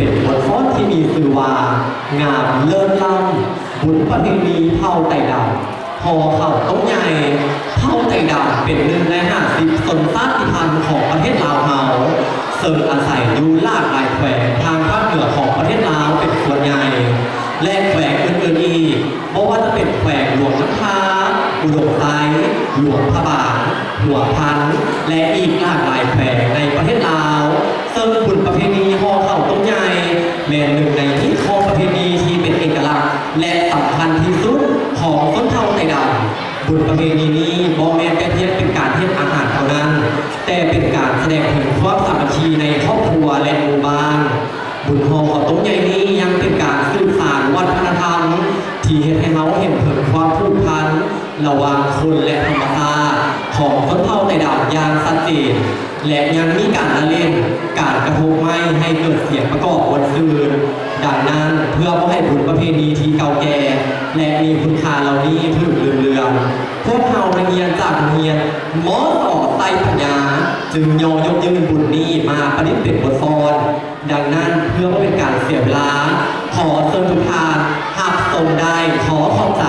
ເປັນບົດຟ້ອນທີ່ມີຊື່ວ່າ ງາມເລີດລ້ຳ ບຸນປະເພນີເຜົ່າໄຕດຳ ຫໍ່ເຂົ້າຕົ້ນໃຫຍ່. ເຜົ່າໄຕດຳເປັນໜຶ່ງໃນຫ້າສິບຊົນຊາດພັນຂອງປະເທດລາວເຮົາ ເຊິ່ງອາໄສຢູ່ຫຼາກຫຼາຍແຂວງທາງພາກເໜືອຂອງປະເທດລາວເປັນສ່ວນໃຫຍ່ ແລະ ແຂວງອື່ນໆອີກ ບໍ່ວ່າຈະເປັນແຂວງຫຼວງນ້ຳທາ, ອຸດົມໄຊ, ຫຼວງພະບາງ, ຫົວພັນ ແລະ ອີກຫຼາກຫຼາຍແຂວງໃນປະເທດລາວ. ເຊິ່ງບຸນປະເພນີຫໍ່ເຂົ້າຕົ້ນໃຫຍ່ ແມ່ນໜຶ່ງໃນຮີດຄອງປະເພນີທີ່ເປັນເອກະລັກ ແລະ ສຳຄັນທີ່ສຸດຂອງຊົນເຜົ່າໄຕດຳ. ບຸນປະເພນີນີ້ບໍ່ແມ່ນແຕ່ພຽງເປັນການເຮັດອາຫານເທົ່ານັ້ນ, ແຕ່ເປັນການສະແດງເຖິງຄວາມສາມັກຄີໃນຄອບຄົວ ແລະ ໝູ່ບ້ານ. ບຸນຫໍ່ເຂົ້າຕົ້ນໃຫຍ່ນີ້ຍັງເປັນການສືບສານວັດທະນະທຳ ທີ່ເຮັດໃຫ້ເຮົາເຫັນເຖິງຄວາມຜູກພັນລະຫວ່າງຄົນ ແລະ ທຳມະຊາດຂອງຊົນເຜົ່າໄຕດຳຢ່າງຊັດເຈນ ແລະ ຍັງມີການລະເຫຼັ້ນການກະທົບໄມ້ໃຫ້ເກີດສຽງປະກອບມ່ວນຊື່ນ. ດັ່ງນັ້ນ, ເພື່ອບໍ່ໃຫ້ບຸນປະເພນີທີ່ເກົ່າແກ່ ແລະ ມີຄຸນຄ່າເຫຼົ່ານີ້ຖືກລືມເລືອນ, ພວກເຮົານັກຮຽນຈາກໂຮງຮຽນ ມສ ໄຊປັນຍາ ຈຶ່ງຍໍຍົກຍື່ນບຸນນີ້ມາປະດິດເປັນບົດຟ້ອນ. ດັ່ງນັ້ນ, ເພື່ອບໍ່ເປັນການເສຍເວລາ, ຂໍເຊີນທຸກທ່ານຮັບຊົມໄດ້. ຂໍຂອບໃຈ.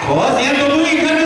ຂໍສຽງຕົບມືອີກຄັ້ງໜຶ່ງ